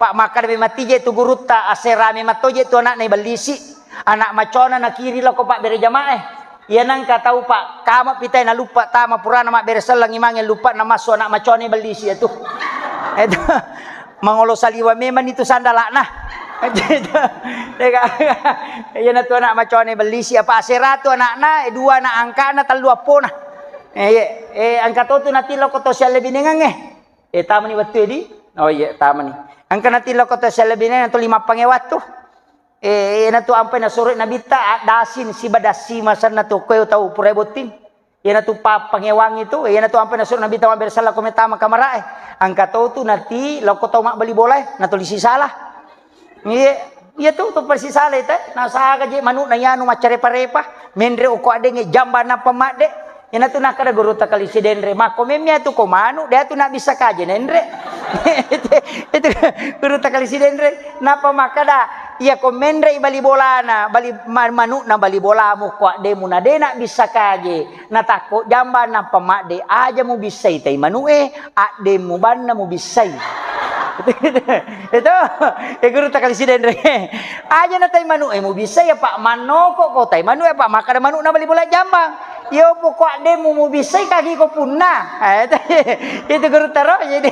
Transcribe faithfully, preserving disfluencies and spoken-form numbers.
Pak, makkeda memang tije tu gurutta, asera memang toje tu anakna ibellisi. Anak macona nakiri loko pabbere jamaah. Iya nangka tau, Pak, kama pitai naluppa tama purana mabbere selleng imange luppa namassu anak macona ibellisi itu. Itu mangolo saliwa memang itu sandalakna. Iya natu anak macona ibellisi, apa asera tu anakna, eh, dua anak angkana, tellu appona. Eh, iya, eh, engka to tu natiloko to sialle binengangnge. Eh, tamani wettu edi? Oh iya, tamani. Engka natiloko to sialle binengang tu lima pange wattu. Eh, iyanatu ampai nasuro Nabitta, addasin siba dassi masenna tu koe tau pura botting. Iyanatu pa-, pangewang itu, iyanatu ampai nasuro Nabitta mabbere sella ko metama kamarae. Engka to tu nati loko tau mabbali bolae, natuli sisala. Iya, iya tu, tu persisalai te. Nasaga je manukna iyanu maccarepa-repa, menre uko adengnge jamba nappa madde. Iyanatu nakkeda gurutta Kali Sidenre, makko memmi atu ko manu, de atu nabbissa kaje nenre. Itu, itu gurutta Kali Sidenre. Nappa makkeda, iya ko menre i bali bolana, bali ma-, manukna bali bolamu ko addemu na de nabbissa kaje. Natakko jamba nappa madde, aja mubissai tai manu'e, addemmu banna mubissai. Itu, e gurutta Kali Sidenre. Aja na tai manu'e mubissai, apa mannoko ko tai manu'e, apa makkeda manu'na bali bola jambang. Yo poko addemmu mubissai kagi ko punna. Eh, itu gurutta ro, jadi